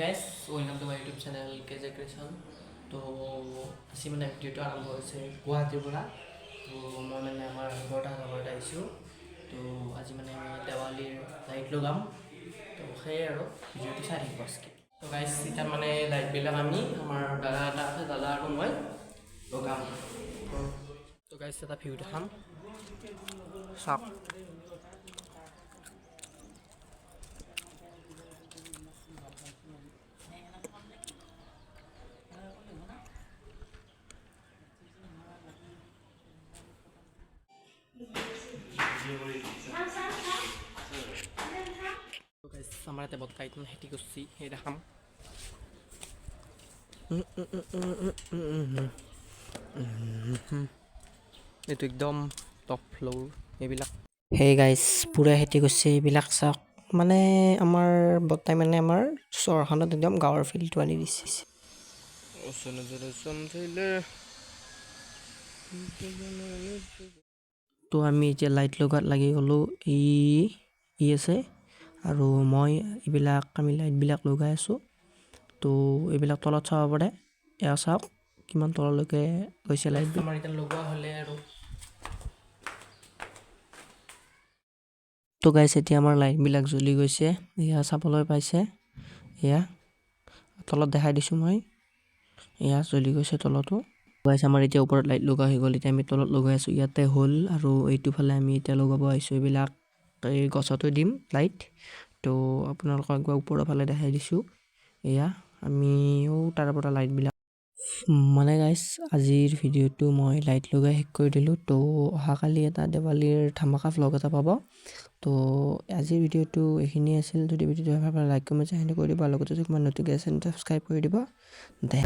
Guys, welcome to my YouTube channel KJ creation. তো আজি মানে ভিডিঅ'টো আৰম্ভ হৈছে গুৱাহাটীৰ পৰা। তো মই মানে আমাৰ বৰ্তাহঁতৰ ঘৰত আহিছোঁ। তো আজি মানে আমি দেৱালীৰ লাইট লগাম। তো সেয়ে আৰু ভিডিঅ'টো চাই থাকিব স্কিপ। তো গাইজ, এতিয়া মানে লাইটবিলাক আমি, আমাৰ দাদা এটা আছে, দাদা আৰু মই লগাম। তো গাইজ, এটা ভিউ দেখাম, চাওক। তো গাইজ, আমাৰ ইয়াতে বৰ্তা এতিয়া খেতি কৰিছে, সেই দেখাম। এইটো একদম টপ ফ্ল'ৰ এইবিলাক। সেই গাইজ, পূৰা খেতি কৰিছে এইবিলাক চাওক। মানে আমাৰ বৰ্তাই মানে আমাৰ চহৰখনত একদম গাঁৱৰ ফিলটো আনি দিছে। তো আমি এতিয়া লাইট লগোৱাত লাগি গ'লোঁ। ই ই আছে আৰু মই, এইবিলাক আমি লাইটবিলাক লগাই আছোঁ। তো এইবিলাক তলত চাব পাৰে। এয়া চাওক, কিমান তললৈকে গৈছে লাইটবিলাক। আমাৰ এতিয়া লগোৱা হ'লে আৰু তো গাইজ, এতিয়া আমাৰ লাইটবিলাক জ্বলি গৈছে। এয়া চাবলৈ পাইছে, এয়া তলত দেখাই দিছোঁ মই। এয়া জ্বলি গৈছে তলতো। গাইজ, আমাৰ এতিয়া ওপৰত লাইট লগোৱা হৈ গ'ল। এতিয়া আমি তলত লগাই আছোঁ। ইয়াতে হ'ল আৰু এইটো ফালে আমি এতিয়া লগাব আহিছোঁ। এইবিলাক এই গছতো দিম লাইট। তো আপোনালোকক একবাৰ ওপৰৰ ফালে দেখাই দিছোঁ। এয়া আমিও তাৰ পৰা লাইটবিলাক মানে গাইজ, আজিৰ ভিডিঅ'টো মই লাইট লগাই শেষ কৰি দিলোঁ। তো অহাকালি এটা দেৱালীৰ ধামাকা ভ্লগ এটা পাব। তো আজিৰ ভিডিঅ'টো এইখিনিয়ে আছিল। যদি ভিডিঅ'টো ভাল পালে, লাইক, কমেণ্ট, শ্বেয়াৰ কৰি দিব আৰু লগতে যদি কোনোবা নতুনকৈ আছে, ছাবস্ক্ৰাইব কৰি দিব দে।